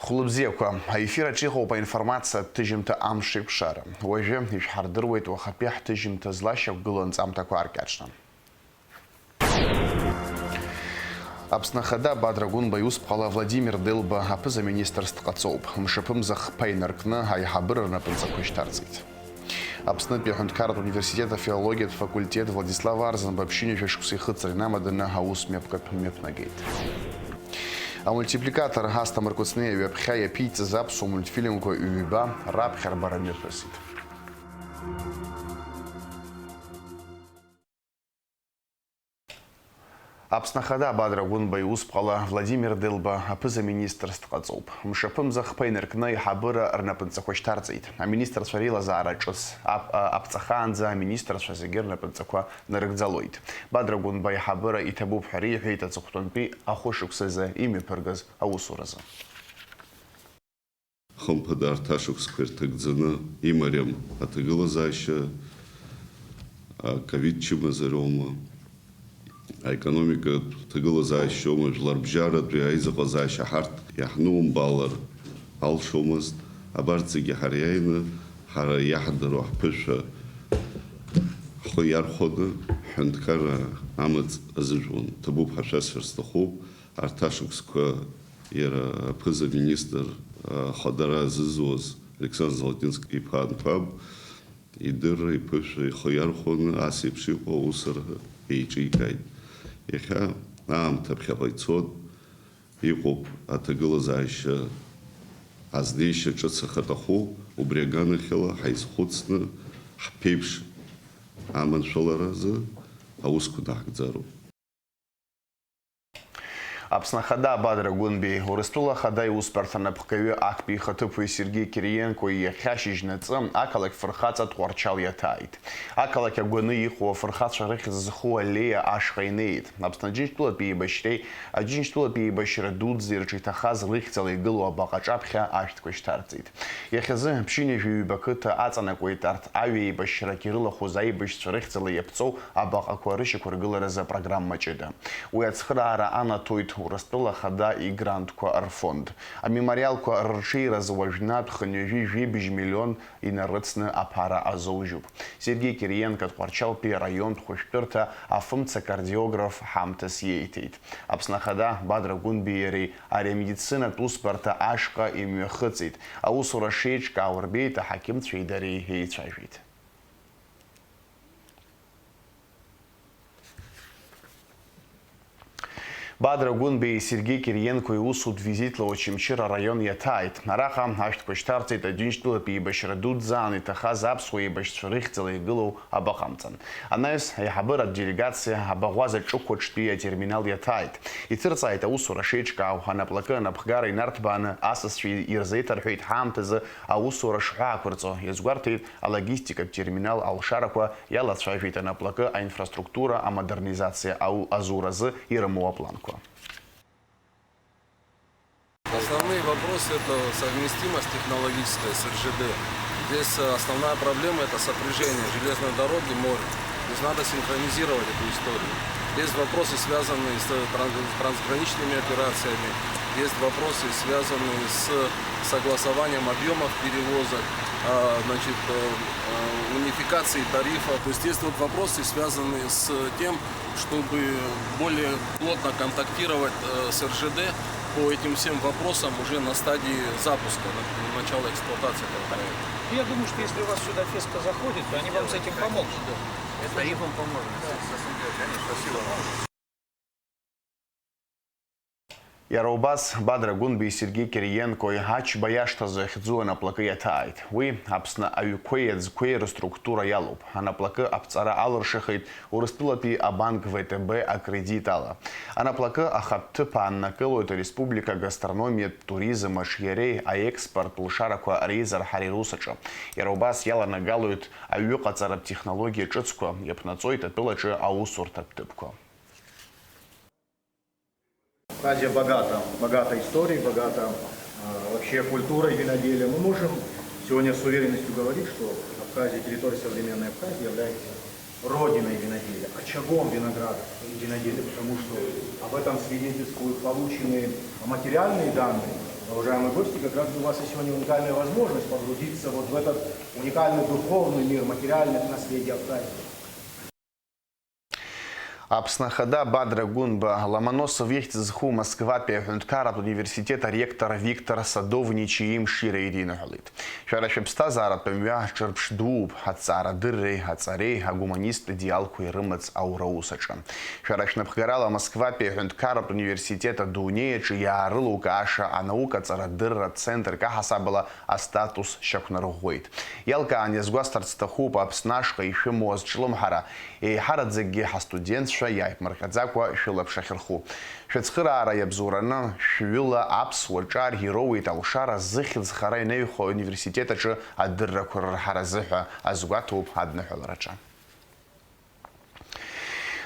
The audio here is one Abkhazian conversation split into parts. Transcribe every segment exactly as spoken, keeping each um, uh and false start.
Хәлыбзиақәа, аефир аҿы иҟоуп аинформациатә ҭыжьымҭа Амш еиқәшара. Уажәы ишәҳардыруеит уахатәи ҳҭыжьымҭа злашьақәгылоу анҵамҭақәа аркьаҿны. Аԥсны Ахада Бадра Гәынба иусԥҟала Владимир Делба аԥыза-министрс дҟаҵоуп. Мшаԥымза хԥа инаркны аиҳабыра рнапынҵақәа шьҭарҵеит. Аԥснытәи аҳәынҭқарратә университет афилологиатә факультет Владислав Арӡынба ԥшьынҩажәа шықәса ихыҵра инамаданы аус мҩаԥгатә мҩаԥнагеит. Амультипликатор Асҭамыр Кәыҵниа ҩаԥхьа иаԥиҵаз аԥсуа мультфильмқәа ҩба раԥхьа рбара мҩаԥысит. Аԥсны Ахада Бадра Гәынба иусԥҟала Владимир Делба аԥыза-министрс дҟаҵоуп. Мшаԥымза хԥа инаркны аиҳабыра рнапынҵақәа шьҭарҵеит. Аминистрцәа реилазаара ҿыц ап-, а, аԥҵахаанӡа аминистрцәа зегьы рнапынҵақәа нарыгӡалоит. Бадра Гәынба аиҳабыра иҭабуп ҳәа реиҳәеит аҵыхәтәантәи ахәышықәсазы имҩаԥыргаз аусуразы. Хымԥада, арҭ ашықәсқәа ирҭагӡаны имариам аҭагылазаашьа, аковид чымазароума, аекономикатә ҭагылазаашьоума, жәларбжьаратәи аизыҟазаашьа ҳарҭ иаҳнумбалар алшомызт. Абарҭ зегьы ҳара иааины, ҳара иаҳдыруа ҳԥышәа ҳхы иархәаны, ҳҳәынҭқарра амаҵ азыжәуан. Ҭабуп ҳәа шәасҳәар сҭахуп. Арҭ ашықәсқәа иара аԥыза-министр, а, ахадара азызуаз Александр Золотинск-иԥа Анқәаб идырра, иԥышәа ихы иархәаны, ас еиԥш иҟоу аусура еиҿикааит. Иахьа аамҭа ԥхьаҟа ицоит, иҟоуп аҭагылазаашьа азнеишьа ҿыц ахаҭаху, убри аганахьала ҳаизхәыцны, ҳԥеиԥш аманшәаларазы аусқәа даҳгӡароуп. Аԥсны Ахада Бадра Гәынбеи, Урыстәыла Ахада иусбарҭа анапхгаҩы актәи ихаҭыԥуаҩ Сергеи Кириенкои иахьа шьыжьнаҵы ақалақь фырхаҵа Тҟәарчал иаҭааит. Ақалақь агәаны иҟоу афырхацәа рыхьӡ зху аллеиа ашҟа инеит. Аԥсны Аџьынџьтәылатәи еибашьреи Аџьынџьтәылатәи еибашьра дуӡӡеи рҿы иҭахаз лыхьӡала игылоу абаҟа аҿаԥхьа ашәҭқәа шьҭарҵеит. Иахьазы ԥшьынҩажәи ҩба қыҭа аҵанакуеит арҭ аҩеибашьрагь ирылахәыз аибашьцәа рыхьӡала иаԥҵоу абаҟақәа рышьақәыргыларазы апрограмма ҷыда. Уи ацхыраара анаҭоит Урыстәыла Ахада игрантқәа рфонд. Амемориалқәа рырҽеиразы уажәнатә хынҩажәи жәибжь миллион инарыцны аԥара азоужьуп. Сергеи Кириенко Тҟәарчалтәи араионтә хәышәтәырҭа афымца кардиограф ҳамҭас иеиҭеит. Аԥсны Ахада Бадра Гәынбеи иареи ари амедицинатә усбарҭа ашҟа имҩахыҵит. Аусура шеиҿкаау рбеит, аҳақьымцәеи дареи еицәажәеит. Бадра Гәынбеи Сергеи Кириенкои усутә визитла Очамчыра араион иаҭааит. Араҟа ашәҭқәа шьҭарҵеит Аџьынџьтәылатәи еибашьра дуӡӡа аан иҭахаз аԥсуа еибашьцәа рыхьӡала игылоу абаҟа амҵан. Анаҩс, аиҳабыратә делегациа абаӷәаза ҿықәаҿтәи атерминал иаҭааит. Ицырҵааит аусура шеиҿкаау, анаплакы анапхгара инарҭбааны асасцәа ирзеиҭарҳәеит ҳаамҭазы аусура шҳәаақәырҵо, иазгәарҭеит алогистикатә терминал алшарақәа, иалацәажәеит анаплакы аинфраструктура амодернизациа ау-, азуразы ирымоу апланқәа. Основные вопросы — это совместимость технологическая с РЖД. Здесь, э, основная проблема — это сопряжение железной дороги, моря. Здесь надо синхронизировать эту историю. Есть вопросы, связанные с, э, транс-, трансграничными операциями, есть вопросы, связанные с согласованием объемов перевозок, а, значит, э, э, унификацией тарифа. То есть есть вот вопросы, связанные с тем, чтобы более плотно контактировать, э, с РЖД по этим всем вопросам уже на стадии запуска, на, начала эксплуатации этого проекта. Я думаю, что если у вас сюда Феска заходит, то они вам с этим помогут. С тарифом поможем, с, с СНГ, конечно. Спасибо. Иара убас, Бадра Гәынбеи Сергеи Кириенкои Ачба иашҭа захьӡу анаплакы иаҭааит. Уи, Аԥсны аҩқәеи аӡқәеи рыструктура иалоуп. Анаплакы аԥҵара алыршахеит Урыстәылатәи абанк В Т Б акредит ала. Анаплакы ахатә ҭыԥ ааннакылоит ареспублика агастрономиатә туризм аҿиареи аекспорт лшарақәа реизарҳареи рус аҿы. Иара убас иаланагалоит аҩыҟаҵаратә технологиа ҿыцқәа, иаԥнаҵоит атәылаҿы аусурҭатә ҭыԥқәа. Абхазия богата, богата историей, богата, а, вообще культурой виноделия. Мы можем сегодня с уверенностью говорить, что Абхазия — территория современной Абхазии, является родиной виноделия, очагом винограда и виноделия, потому что об этом свидетельствуют полученные материальные данные. Уважаемые гости, как раз у вас есть сегодня уникальная возможность погрузиться вот в этот уникальный духовный мир материальных наследий Абхазии. Аԥсны Ахада Бадра Гәынба Ломоносов ихьӡ зху Москватәи аҳәынҭқарратә университет аректор Виктор Садовничи имшира идиныҳәалеит. Шәара шәыԥсҭазааратә мҩа ҿырԥш дууп, аҭҵаарадырреи, аҵареи, агуманисттә идеалқәеи рымаҵ аура аус аҿы. Шәара шәнапхгарала Москватәи аҳәынҭқарратә университет адунеи аҿы иаарылукааша анаукаҵарадырратә центр каҳасабала астатус шьақәнарӷәӷәеит. Иалкаан иазгәасҭарц сҭахуп, Аԥсны ашҟа ишәымоу азҿлымҳара, еиҳараӡакгьы ҳастудентцәа иааиԥмырҟьаӡакәа шәылаԥш ахьырху. Шәыцхыраара иабзоураны, шәҩыла аԥсуа ҿар ироуеит алшара зыхьӡ хара инаҩхьоу ауниверситет аҿы адыррақәа рырҳаразы ҳәа азгәаҭоуп адныҳәалараҿы.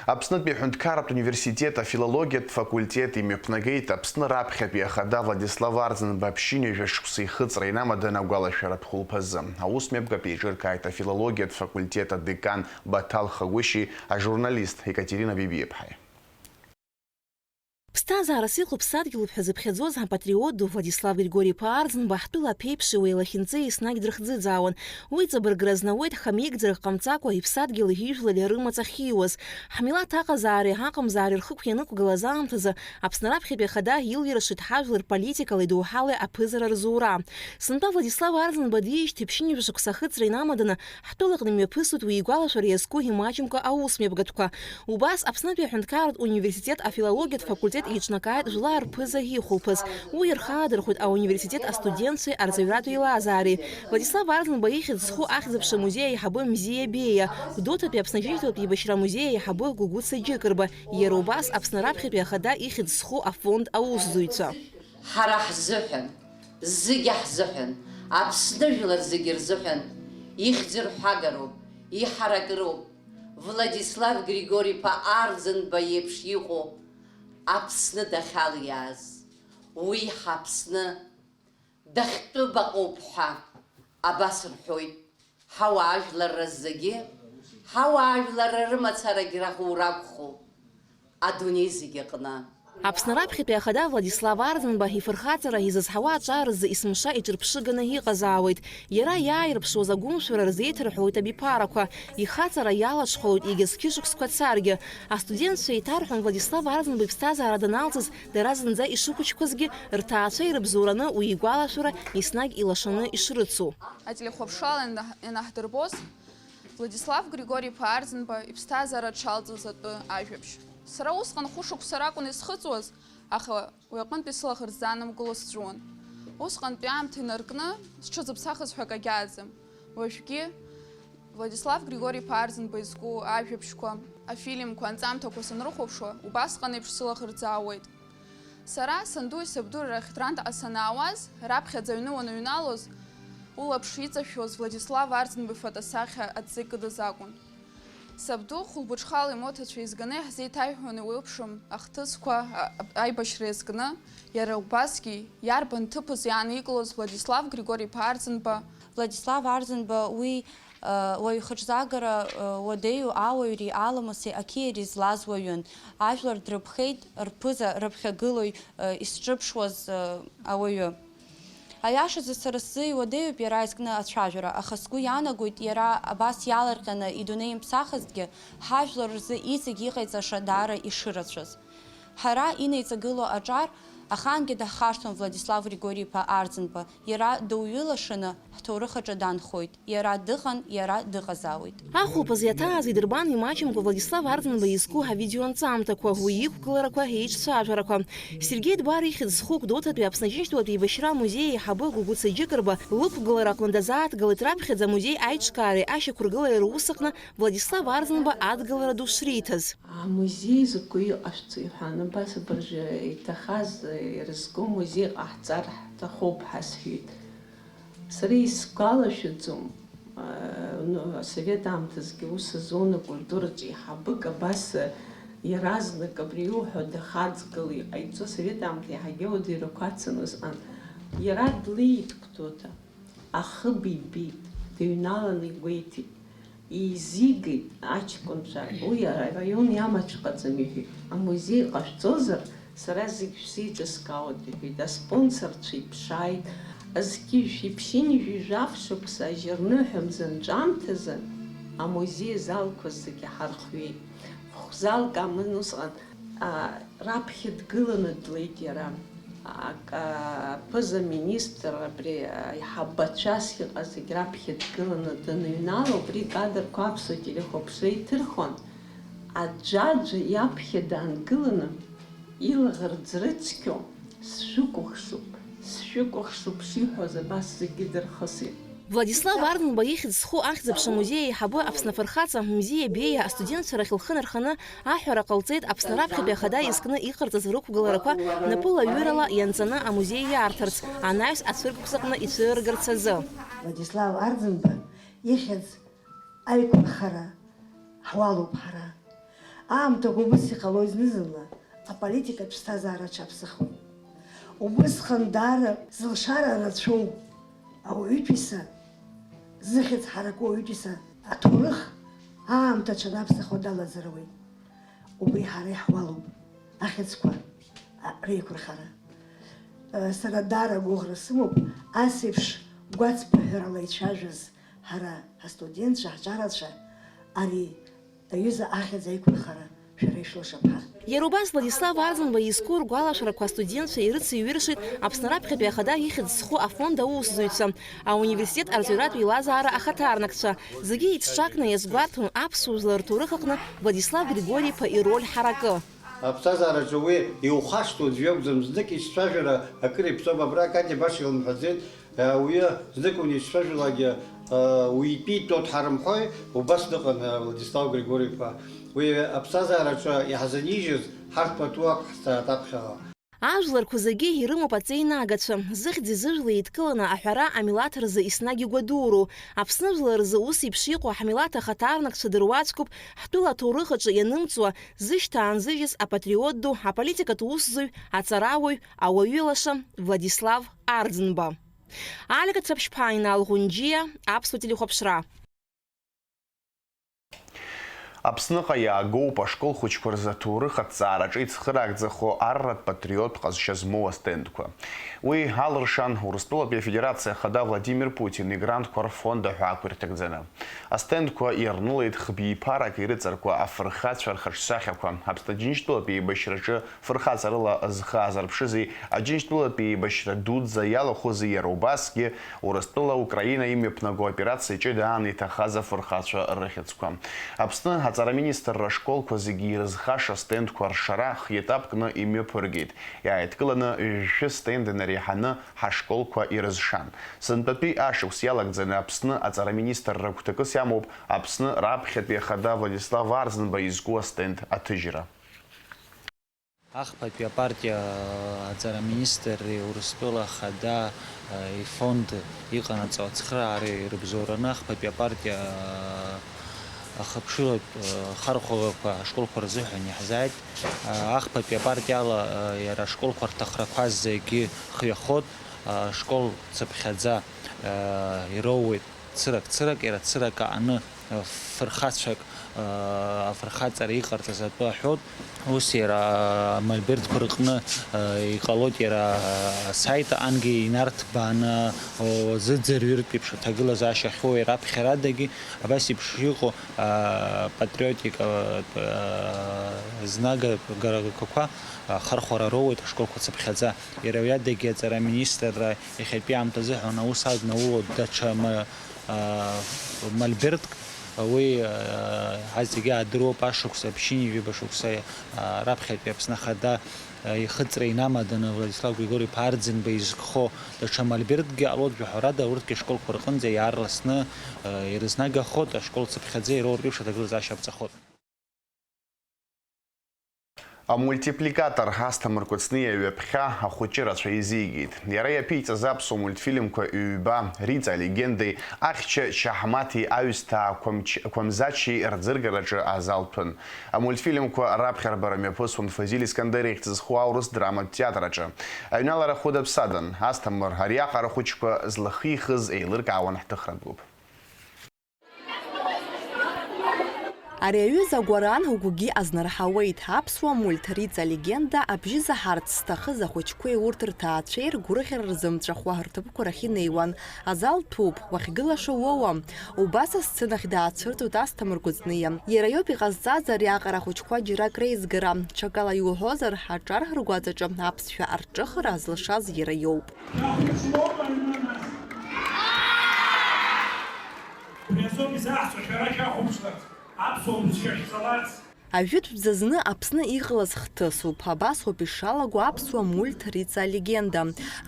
Аԥснытәи аҳәынҭқарратә университет афилологиатә факультет имҩаԥнагеит Аԥсны раԥхьатәи ахада Владислав Арӡынба ԥшьынҩажәа шықәса ихыҵра инамаданы агәалашәаратә хәылԥазы. Аусмҩаԥгатә еиҿыркааит афилологиатә факультет адекан Баҭал Хагәышьи ажурналист Екатерина Бибиаԥҳаи. Ԥсҭазаарас иҟоу ԥсадгьылуп ҳәа зыԥхьаӡоз апатриот ду Владислав Григори-иԥа Арӡынба ҳтәыла аԥеиԥши уи алахьынҵеи еснагь дрыхӡыӡаауан. Уи ҵабыргра азнауеит ҳхамеигӡарак ҟамҵакәа иԥсадгьыли ижәлари рымаҵ ахьиуаз. Ҳмилаҭ аҟазаареи аҟамзаареи рхықә ианықәгылаз аамҭазы Аԥсны раԥхьатәи ахада илиршеит ҳажәлар политикалеи доуҳалеи аԥызара рзура. Сынтәа Владислав Арӡынба диижьҭеи ԥшьынҩажәа шықәса ахыҵра инамаданы ҳтәылаҟны имҩаԥысуеит уи игәалашәара иазку имаҷымкәа аусмҩаԥгатәқәа. Убас Аԥснытәи аҳәынҭқарратә университет афилологиатә факультет еиҿнакааит жәлар рԥыза ихәылԥаз. Уи ирхаадырхәоит ауниверситет астудентцәеи арҵаҩратә еилазаареи. Владислав Арӡынба ихьӡ зху ахьӡ-аԥша амузеи аиҳабы Мзиа Беиа, Гәдоуҭатәи Аԥсны Аџьынџьтәылатә еибашьра амузеи аиҳабы Гәыгәыца Џьыкырба, иара убас Аԥсны раԥхьатәи ахада ихьӡ зху афонд аусзуҩцәа. Ҳара ҳзыҳәан, зегьы ҳзыҳәан, Аԥсны жәлар зегьы рзыҳәан ихьӡырҳәагароуп, иҳаракыроуп Владислав Григори-иԥа Арӡынба иеиԥш иҟоу Аԥсны дахьалиааз. Уи ҳАԥсны дахьтәыбаҟоуп ҳәа абас рҳәоит. Ҳауаажәларра зегьы, ҳауаажәларра рымацарагь раӷоу ракәхоуп адунеи зегьы аҟны. Аԥсны раԥхьатәи ахада Владислав Арӡынба ифырхаҵара изызҳауа аҿар рзы есымша иҿырԥшыганы иҟазаауеит. Иара иааирԥшуаз агәымшәара рзеиҭарҳәоит абиԥарақәа, ихаҵара иалаҽхәалоит егьа зқьышықәсқәа царгьы. Астудентцәа еиҭарҳәон Владислав Арӡынба иԥсҭазаара даналҵыз, дара зынӡа ишыхәыҷқәазгьы, рҭаацәа ирыбзоураны уи игәалашәара еснагь илашаны ишрыцу. Ателехәаԥшрала ианаҳ-, ианаҳдырбоз, Владислав Григори-иԥа Арӡынба иԥсҭазаара дшалҵыз атәы ажәабжь. Сара усҟан хәышықәса ракәын исхыҵуаз, аха уи аҟынтәи сылаӷырӡ аанамгыло сҵәуон. Усҟантәи аамҭа инаркны сҽызыԥсахыз ҳәа акагьы ааӡам. Уажәгьы Владислав Григори-иԥа Арӡынба изку ажәабжьқәа, афильмқәа, анҵамҭақәа санрыхәаԥшуа, убасҟан еиԥш сылаӷырӡ аауеит. Сара сандуи сабдуи рахь Трантҟа санаауаз, раԥхьаӡа аҩны уаныҩналоз, улаԥш иҵашәоз Владислав Арӡынба ифотосахьа аҵеикыдыз акәын. Сабду хәылбыҽхала имоҭацәа еизганы иаҳзеиҭаиҳәон еиуеиԥшым ахҭысқәа, а-, а-, аибашьра иазкны, иара убасгьы иарбан ҭыԥыз иааникылоз Владислав Григори-иԥа Арӡынба. Владислав Арӡынба уи, э, уаҩхаҿсагара, э, уадаҩу ауаҩреи аламыси ақьиареи злаз уаҩын. Ажәлар дрыԥхеит, рԥыза, рыԥхьагылоу, э, изҿыԥшуаз, э, ауаҩы. Аиашазы, сара сзы иуадаҩуп иара изкны ацәажәара, аха сгәы иаанагоит, иара абас иаларҟьаны идунеи имԥсахызҭгьы, ҳажәлар рзы иҵегь иҟаиҵаша даара ишырацәаз. Ҳара инеиҵагылоу аҿар ахаангьы даҳхашҭуам Владислав Григори-иԥа Арӡынба, иара дыуҩылашаны ҳҭоурых аҿы данхоит, иара дыҟан, иара дыҟазаауеит. Ахәылԥаз иаҭааз идырбан имаҷымкәа Владислав Арӡынба изку авидеоанҵамҭақәа, уи иқәгыларақәа, еиҿцәажәарақәа. Сергеи Дбар ихьӡ зху Гәдоуҭатәи Аԥсны Аџьынџьтәылатә еибашьра амузеи аиҳабы Гәыгәыца Џьыкырба лықәгылара аҟны дазааҭгалеит раԥхьаӡа амузеи аиҿкаареи ашьақәыргылареи рус аҟны Владислав Арӡынба адгылара ду шриҭаз. Амузеи закәи иҟашәҵо, иҳәан, абас абыржәы иҭахаз ирызку музеи ҟаҳҵар ҳҭахуп ҳәа сҳәеит. Сара исгәалашәаӡом, а, ну, асовет аамҭазгьы ус азон акультураҿы еиҳабык абас, а, иаразнак абри иуҳәо дахаҵгыло иҟаиҵо, асовет аамҭа еиҳагьы ауадаҩрақәа ацын усҟан. Иара длеит Гәдоуҭа, ахыб ибеит, дыҩналаны игәеиҭеит. Еизигеит аҷкәынцәа, уи араион иамаҵәҟьаӡам, иҳәеит. Амузеи ҟашәҵозар, Сара зегь шәзеиҿыскаауеит, иҳәеит, аспонсорцәа иԥшааит. Зқьи жәшәи ԥшьынҩажәи жәаф шықәса ажьырныҳәа мза анҵәамҭазы амузеи азалқәа зегьы ҳархҩеит. Ф-залк аман усҟан, а, раԥхьа дгыланы длеит иара. Ак-, а, аԥыза-министр, абри, аиҳабацәас иҟаз зегь раԥхьа дгыланы даныҩнала, убри кадрқәа аԥсуа телехәаԥшра иҭырхон. Аӡәаӡәа иаԥхьа даангыланы, илаӷырӡ рыцқьо, "Сшәыкәыхшоуп, сшәыкәыхшоуп" шиҳәоз абас зегьы дырхысит. Владислав Арӡынба ихьӡ зху ахьӡ-аԥша музеи аиҳабы Аԥсны афырхаҵа Мзиа Беиа астудентцәа рахь лхы нарханы аҳәара ҟалҵеит Аԥсны раԥхьатәи ахада изкны иҟарҵаз рықәгыларақәа напылаҩырала ианҵаны амузеи иаарҭарц, анаҩс ацәыргақәҵаҟны ицәырыргарц азы. Владислав Арӡынба ихьӡ аиқәырхара ҳуалуп ҳара. Аамҭақәа убыс иҟалоит зны-зынла аполитикатә ԥсҭазаара аҽаԥсахуеит. Убысҟан даара зылшара рацәоу ауаҩытәыҩса, зыхьӡ ҳараку ауаҩытәыҩса аҭоурых аамҭа аҽанаԥсахуа далазаруеит. Убри ҳара иаҳуалуп ахьӡқәа, а, реиқәырхара. Э, сара даара агәыӷра сымоуп ас еиԥш гәацԥыҳәарала ицәажәаз ҳара ҳастудентцәа, ҳҿарацәа, ари аҩыза ахьӡ аиқәырхара шәара ишәылшап ҳәа. Иара убас Владислав Арӡынба изку ргәалашәарақәа астудентцәа ирыцыҩиршеит Аԥсны раԥхьатәи ахада ихьӡ зху афонд аусзуҩцәа, ауниверситет арҵаҩратә еилазаара ахаҭарнакцәа, зегьы еиҿҿакны иазгәарҭон аԥсуа жәлар рҭоурых аҟны Владислав Григори-иԥа ироль ҳаракы. Аԥсҭазаараҿы уи иухашҭуа аӡә иакәӡам, знык ицәажәара акыр иԥҵоуп, абра Катиа баша илымҳәаӡеит, ауаҩы знык унеицәажәалакгьы, уитәи итәоу дҳарымҳәои, убас дыҟан, Владислав Григори-иԥа. Уи аԥсҭазаараҿы иаҳзынижьыз ҳарҭ патуак ҳзаатаԥхьала. Ажәларқәа зегьы ирымоуп аҵеинагацәа, зыхьӡи зыжәлеи еидкыланы аҳәара амилаҭ рзы еснагь игәадуроу, Аԥсны жәлар рзы ус еиԥш иҟоу ҳмилаҭ ахаҭарнакцәа дыруаӡәкуп, ҳтәыла аҭоурых аҿы ианымҵуа, зышьҭа аанзыжьыз апатриот ду, аполитикатә усзуҩ, аҵарауаҩ, ауаҩы лаша Владислав Арӡынба. Алика Цаԥшьԥаа, Инал Ӷәынџьиа, Аԥсуа телехәаԥшра. Аԥсныҟа иаагоуп ашкол хәыҷқәа рзы аҭоурых аҭҵаараҿы ицхыраагӡахо арратә патриоттә ҟазшьа змоу астендқәа. Уи алыршан Урыстәылатәи Афедерациа Ахада Владимир Путин игрантқәа рфонд аҳәаақәа ирҭагӡаны. Астендқәа ирнылеит хбиԥарак ирыҵаркуа афырхацәа рхаҿсахьақәа, Аԥсны Аџьынџьтәылатәи еибашьраҿы фырхаҵарыла зхы аазырԥшызи, Аџьынџьтәылатәи еибашьра дуӡӡа иалахәызи, иара убасгьы Урыстәыла Украина имҩаԥнаго аоперациа ҷыда аан иҭахаз афырхацәа рыхьӡқәа. Аԥсны аҵараминистрра ашколқәа зегьы ирызхаша астендқәа ршара хиетапкны имҩаԥыргеит. Иааидкыланы ҩажәа стенд инареиҳаны ҳашколқәа ирызшан. Сынтәатәи ашықәс иалагӡаны Аԥсны аҵараминистрра гәҭакыс иамоуп Аԥсны раԥхьатәи ахада Владислав Арӡынба изку астенд аҭыжьра. Ахԥатәи апартиа аҵараминистрреи Урыстәыла Ахада ифонд иҟанаҵо ацхыраареи рыбзоураны ахԥатәи апартиа ахыԥшылатә хархәагақәа ашколқәа рзыҳәан иаҳзааит. Ахԥатәи апартиала иара ашколқәа рҭахрақәа зегьы хҩахоит, ашкол цыԥхьаӡа ироуеит. Цырак-цырак, иара цырак аҟны, э, фырхацәак, э, афырхаҵара иҟарҵаз атәы аҳәоит. Ус иара, э, амольбертқәа рҟны, э, иҟалоит иара, э, асайт аҟангьы инарҭбааны, о, зыӡырҩыртә еиԥш аҭагылазаашьа ахьоу иара аԥхьарадагьы абас еиԥш иҟоу, э, патриотик, э, э, знагагарақәа, э, хархәара роуеит ашколқәа цыԥхьаӡа. Иара уи адагьы аҵара аминистрра иахьатәи аамҭазыҳәан аус аднаулоит даҽа ма-, аа, мольбертк, уи, аа, ҳазегьы аадыруоуп, ашықәс, ԥшьынҩажәаба шықәса, аа, раԥхьатәи Аԥсны Ахада, аа, ихыҵра инамаданы Владислав Григори-иԥа Арӡынба изкхо даҽа мольберткгьы ҟалоит, жәаҳәарада, урҭгьы ашколқәа рҟынӡа иаарласны, аа, ирызнагахоит, ашкол цыԥхьаӡа ироур реиԥш аҭагылазаашьа аԥҵахоит. Амультипликатор Асҭамыр Кәыҵниа ҩаԥхьа ахәыҷы рацәа изигеит. Иара иаԥиҵаз аԥсуа мультфильмқәа ҩба, Риҵа алегендеи, Ахьча Шьаҳмаҭи аҩсҭаа Қәамч-, Қәамзачи рӡыргараҿы азал ҭәын. Амультфильмқәа раԥхьарбара мҩаԥысуан Фазиль Искандер ихьӡ зху аурыс драматә театр аҿы. Аҩналара хәыда-ԥсадан, Асҭамыр ариаҟара ахәыҷқәа злахихыз еилыркаауан ҳҭыхратә гәыԥ. Ари аҩыза агәаран угәгьы азнарҳауеит. Аԥсуа мульт Риҵа Легенда абжьы заҳарц зҭахыз ахәыҷқәеи урҭ рҭаацәеи ргәырӷьара рзымҵәахуа рҭыԥқәа рахь инеиуан. Азал ҭәуп, уахьгылаша уоуам. Убас асценахь даацәырҵуеит Асҭамыр Кәыҵниа. Иара иоуп иҟазҵаз ари аҟара ахәыҷқәа џьарак реизгара. Ҽакала иуҳәозар, аҿар ргәаҵаҿы аԥсшәа арҿыхара зылшаз иара иоуп. Шәахәаԥшуама аҩны нас? Убри азоуп изаҳҳәо, шәара шәахәаԥшларц, аԥсуа бызшәа шәҵаларц. Ажәытә бзазны Аԥсны иҟалаз хҭысуп, абас ауп ишалаго аԥсуа мульт Риҵа Алегенда.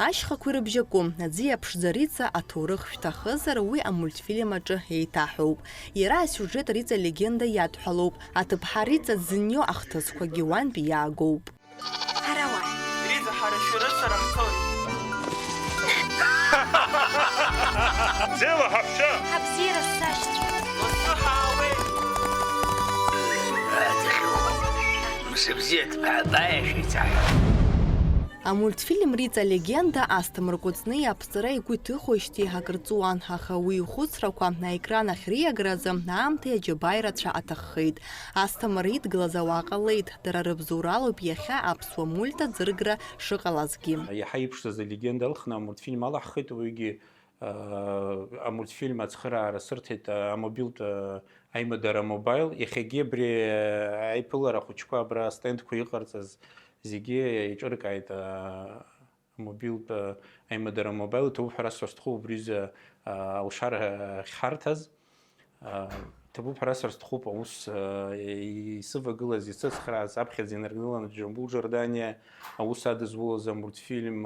Ашьхақәеи рыбжьаку, аӡиа ԥшӡа Риҵа аҭоурых шәҭахызар, уи амультфильм аҿы еиҭаҳәоуп. Иара асиужет Риҵа Алегенда иадҳәалоуп, аҭыԥҳа Риҵа дзынио ахҭысқәагьы уантәи иаагоуп. Ара уааи. Риҵа, ҳара шәарыцара ҳцоит. Бзиала ҳаҳәшьа! Ҳабзиара сашьцәа! Лассы ҳаауеит! Мшыбзиа ҭбаа-бааиа шәеицаҳаит! Амультфильм Риҵа Легенда Асҭамыр Кәыҵниа аԥҵара игәы иҭыхоижьҭеи акыр ҵуан, аха уи ихәыцрақәа аекран ахь риагаразы аамҭеи аџьабааи рацәа аҭаххеит. Асҭамыр идгылаз ауаа ҟалеит, дара рыбзоуралоуп иахьа аԥсуа мульт аӡыргра шыҟалазгьы. Иаҳа иԥшӡаз алегенда алхны амультфильм алаҳхит, уигьы, а, амультфильм ацхыраара сырҭеит, а, амобилтә, а, аимадара мобаил. Иахьагьы абри, а, аиԥылара ахәыҷқәа абра астендқәа иҟарҵаз зегьы еиҿыркааит, а, амобилтә, а, аимадара мобаил. Иҭабуп ҳәа расҳәар сҭахуп убри рзы, а, алшара ахьҳарҭаз. Иҭабуп ҳәа расҳәар сҭахуп, аус, исывагылаз, исыцхрааз, аԥхьаӡа инаргыланы Џьамбул Џьорданиа аус адызулаз амультфильм,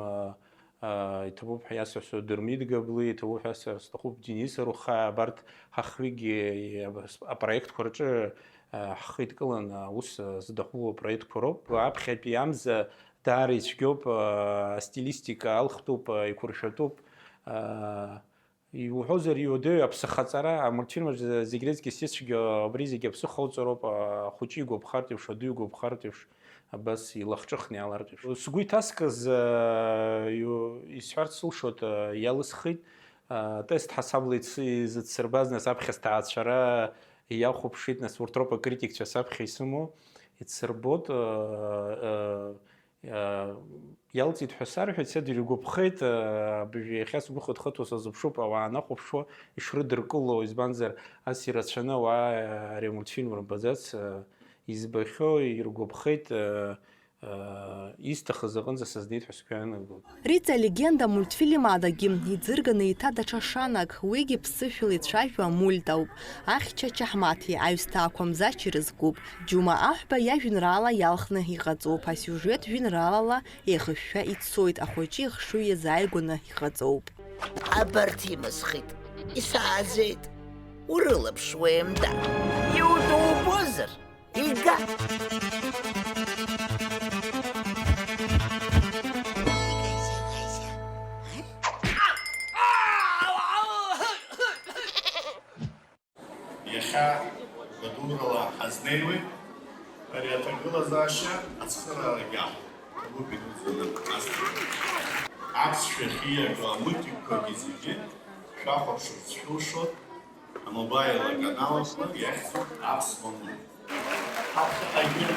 иҭабуп ҳәа иасҳәо Дырмит Габлиа, иҭабуп ҳәа иасҳәар сҭахуп Денис Арухаа, абарҭ ҳахҩыкгьы апроектқәа рҿы ҳхы идкыланы аус здаҳуло апроектқәа роуп. Аԥхьатәи амза даара ицәгьоуп, астилистика алхтәуп, еиқәыршәатәуп. Иуҳәозар, иуадаҩу аԥсыхаҵара, амультфильм аҿы зегь рыцкьыс ицәгьоу абри зегь аԥсыхоуҵароуп, ахәыҷы игәаԥхартә еиԥш, аду игәаԥхартә еиԥш, абас илахҿыхны иаалартә еиԥш. Сгәы иҭаскыз, а, иу-, исҳәарц сылшоит, а, иалысхит, а, тест ҳасабла ици-, изыцсырбаз, нас аԥхьа сҭаацәара иахәаԥшит, нас урҭ роуп акритикцәа саԥхьа исымоу, ицсырбот, а, а, Иа-, иалҵит ҳәа сарҳәеит, сыдыргәаԥхеит, абыржәы иахьа сгәы хыҭхыҭуа сазыԥшуп, ауаа анахәаԥшуа ишрыдыркыло, избанзар, ас ирацәаны ауаа ари амультфильм рымбаӡац, избахьоу, иргәаԥхеит, исҭахыз аҟынӡа сызнеит ҳәа сгәы иаанагоит. Риҵа алегенда амультфильм адагьы иӡырганы еиҭа даҽа шанак, уигьы ԥсышәала ицәажәо амульт ауп. Ахьча Чаҳмаҭи аҩсҭаақәа Мзачи рызкуп. Џьума Аҳәба иажәеинраала иалхны иҟаҵоуп, асиужет жәеинраалала еихышәшәа ицоит, ахәыҷы ихшыҩ иазааигәаны иҟаҵоуп. Абарҭ имысхит, исааӡеит, урылаԥш уеимда. Иудубозар, ига! Иахьа гәадурала ҳазнеиуеит, ари аҭагылазаашьа ацхыраарагьы аҳ-, ҭабуп идуӡӡаны ҟазҵеит. Аԥсшәа ахьиаго амультикқәагьы зегьы шәахәаԥшырц шәылшоит, амобаил аканалқәа иахьӡуп Аԥсуа мультик. Ҳаԥхьаҟагьы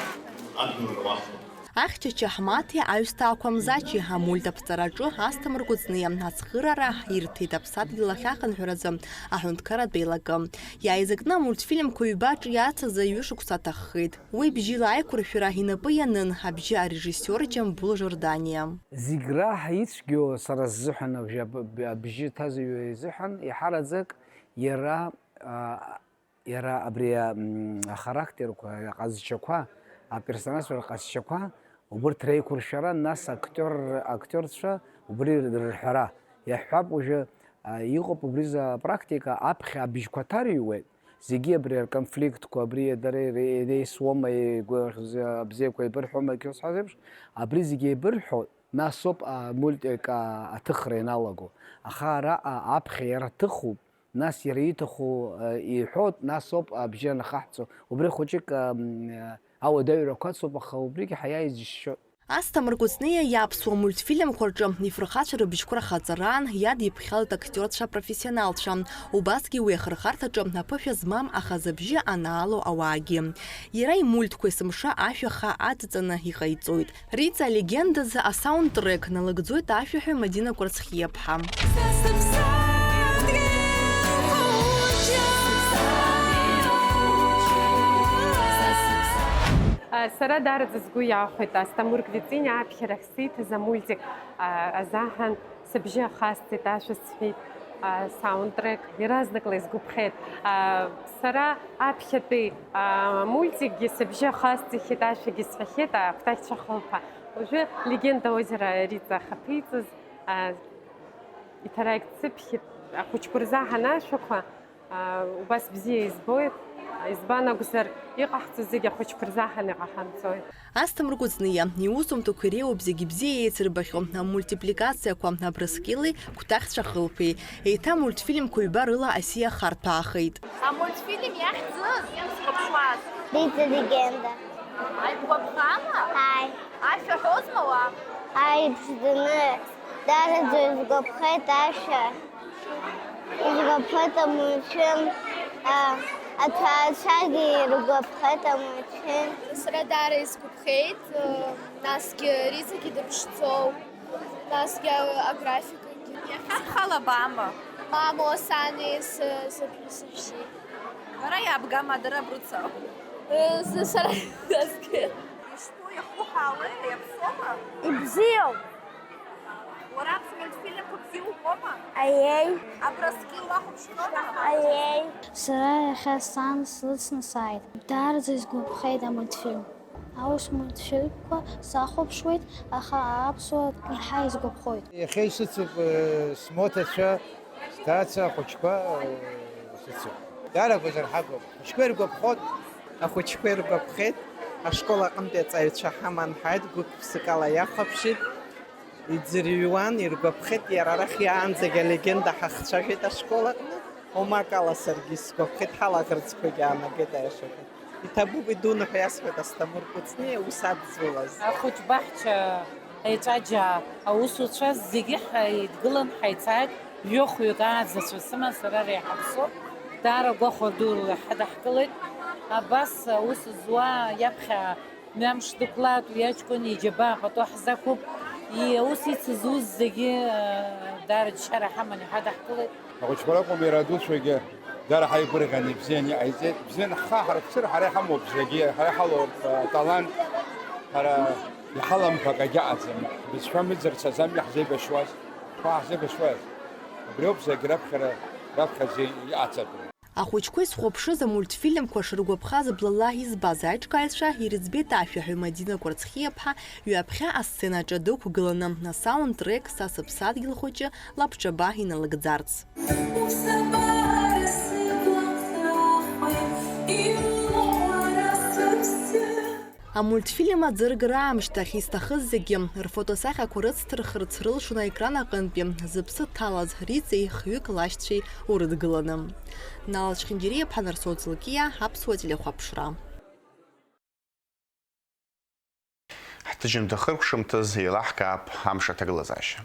адгылара уаҳҭоит. Ахьча Чаҳмаҭи аҩсҭаақәа Мзачи амульт аԥҵараҿы Асҭамыр Кәыҵниа ацхыраара ирҭеит аԥсадгьыл ахь ахынҳәразы аҳәынҭқарратә еилакы. Иааизакны амультфильмқәа ҩба аҿы иацыз ҩышықәса аҭаххеит. Уи бжьыла аиқәыршәара инапы ианын абжьы арежиссиор Џьамбул Жорданиа. Зегь раҳа ицәгьоу сара сзыҳәан абжьы, аб-, аб-, абжьы ҭазыҩуа изыҳәан иаҳараӡак иара, а, Иара абри, м, ахарактерқәа, аҟазшьақәа, аперсонажқәа рҟазшьақәа, убырҭ реиқәыршәара, нас актиор, актиорцәа убри рырҳәара. Иаҳҳәап, уажәы, а, иҟоуп убри за практика, аԥхьа абжьқәа ҭарыҩуеит, зегьы абри рконфликтқәа, абри дара ире-, иреисуоума, игәы-, бзиақәа еибырҳәома, егьырҭ зҳәаз еиԥш, абри зегьы еибырҳәо, насоуп амультик, а, аҭыхра ианалаго. Аха араҟа аԥхьа иара ҭыхуп, Нас иара ииҭаху, э, иҳәоит, нас ауп абжьы анахаҳҵо. Убри хәыҷык, ам, э, ауадаҩрақәа ацуп, аха убригьы ҳаиааиз џьысшьоит. Асҭамыр Кәыҵниа иаԥсуа мультфильмқәа рҿы ифырхацәа рыбжьқәа рхаҵараан иадиԥхьалеит актиорцәа профессионалцәа. Убасгьы уи ахырхарҭаҿы аԥышәа змам, аха зыбжьы анаало ауаагьы. Иара имультқәа есымша ашәа хаа адҵаны иҟаиҵоит. Риҵа алегендазы асаундтрек налыгӡоит ашәаҳәаҩ Мадина Кәарцхиаԥҳа. Сара даараӡа сгәы иаахәеит Асҭамыр Кәыҵниа аԥхьарахь сиҭаз амультик, а, азаҳан сыбжьы ахасҵеит, ашәа сҳәеит, а, саундтрек, иаразнакла исгәаԥхеит. А, сара аԥхьатәи, а, мультикгьы сыбжьы ахасҵахьеит, ашәагьы сҳәахьеит, а, акәтаӷьцәа хылԥа. Уажәы Легенда озера Риҵа ахаԥиҵаз, а, иҭаракцыԥхьеит, ахәыҷқәа рзаҳан ашәақәа, аа, убас бзиа избоит, избан акәзар, иҟаҳҵо зегьы ахәыҷқәа рзаҳан иҟаҳамҵои. Асҭамыр Кәыҵниа иусумҭақәа иреиуоуп зегьы бзиа еицырбахьоу амультипликациақәа Абрыскьыли Кәтаӷьцәа хылԥеи. Еиҭа амультфильмқәа ҩба рыла асиа хартәаахеит. Амультфильм иахьӡыз, исхәаԥшуаз. Риҵа Легенда. Ааигәаԥхама? Ааи. Ашәа ҳәозма уа? Ааи, иԥшӡаны, дараӡа исгәаԥхеит ашәа. Исгәаԥхеит амультфильм, а, аҭаацәагьы иргәаԥхеит амультфильм. Сара даара исгәаԥхеит, э, насгьы Рицагьы дыԥшӡоуп, насгьы аграфикагьы. Иахьа бхала баама? Мамоу, сани, сы-, сыԥҳәыс бжьи. Бара иаабгама, дара брыцу? Э, сы-, сара насгьы. Ишԥоу, иахуҳәаауеи, иаԥсоума? Ибзиоуп. Уара аԥсуа мультфильмқәа бзиа убома? Аиеи. Абрыскьыл уахәаԥшрома? Аиеи. Сара иахьа сан слыцны сааит. Даараӡа исгәаԥхеит амультфильм. Аус мультфильмқәа сахәаԥшуеит, аха аԥсуа иаҳа исгәаԥхоит. Иахьа исыцуп, э, смоҭацәа, сҭаца, ахәыҷқәа, э, исыцуп. Даара агәазырҳагоуп. Ахәыҷқәа иргәаԥхоит. Ахәыҷқәа иргәаԥхеит. Ашкол аҟынтәи аҵаҩцәа ҳаман ҳааит, гәык-ԥсыкала иахәаԥшит. Иӡырҩуан, иргәаԥхеит, иара арахь иаанӡагь алегенда ҳахцәажәеит ашкол аҟны. Омак ала саргьы исгәаԥхеит, ҳалаӷырӡқәагьы аанагеит аиашаҟны. Иҭабуп, идуны ҳәа иасҳәеит Асҭамыр Кәыҵниа аус адызулаз. Ахәыҷ баҳча еҵәаџьаа аусуцәа зегьы ҳаидгылан ҳаицааит, жәохәҩык ааӡацәа сыман, сара реиҳаб соуп. Даара гәахәа дурала ҳадаҳкылеит. Абас аус зуа иаԥхьа Мҩамш дықәлаат, уи аҷкәын иџьабаа пату ҳзақәуп. И-, аус ицыз ус зегьы, э, даара џьшьара ҳаман иҳадаҳкылеит. Ахәыҷқәа ракәым, иара адуцәагьы даара ҳаигәырӷьан, ибзиан иҟаиҵеит. Бзиан ҳхы ҳарԥсыр, ҳара иҳамоуп зегьы, ҳара иҳалоуп, э, талант, ҳара иҳалам ҳәа акагьы аҟаӡам. Ҳбызшәа мыӡырц азам иаҳзеибашьуаз, ҳәа ҳзеибашьуаз. Убриоуп зегь раԥхьара, раԥхьаӡа иҟаҵатәу. Ахәыҷқәа исхәаԥшыз амультфильмқәа шыргәаԥхаз блала избаз аиҿкааҩцәа ирыӡбеит ашәаҳәаҩ Мадина Кәарцхиаԥҳа ҩаԥхьа асценаҿы дықәгыланы, асаундтрек Са сыԥсадгьыл хәыҷы лабҿаба иналыгӡарц. Амультфильм аӡыргара аамышьҭахь изҭахыз зегьы рфотосахьақәа рыцҭырхырц рылшон аекран аҟынтәи зыԥсы ҭалаз Риҵеи хҩык лашьцәеи урыдгыланы. Нал Чхиндириа-ԥҳа, Нарсоу Ӡылкиа, Аԥсуа телехәаԥшра. Ҳҭыжьымҭа хыркәшамҭаз еилаҳкаап амш аҭагылазаашьа.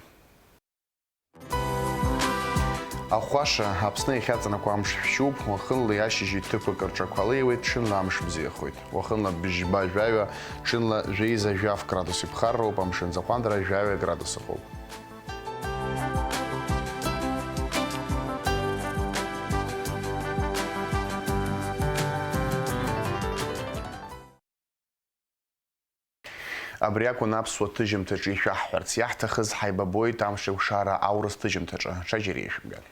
Ахәаша, Аԥсны иахьаҵанакуа амш шәшьуп, уахынла ашьыжьи ҭыԥк рҿақәа леиуеит, ҽынла амш бзиахоит. Уахынла бжьба жәаҩа, ҽынла жәеиза жәаф градус иԥхарроуп, амшын аӡахәандара жәаҩа градус ыҟоуп. Абри акәын аԥсуа ҭыжьымҭаҿы ишәаҳҳәарц иаҳҭахыз, ҳаибабоит амш еиқәшара аурыс ҭыжьымҭаҿы, ҽаџьара ишәымган.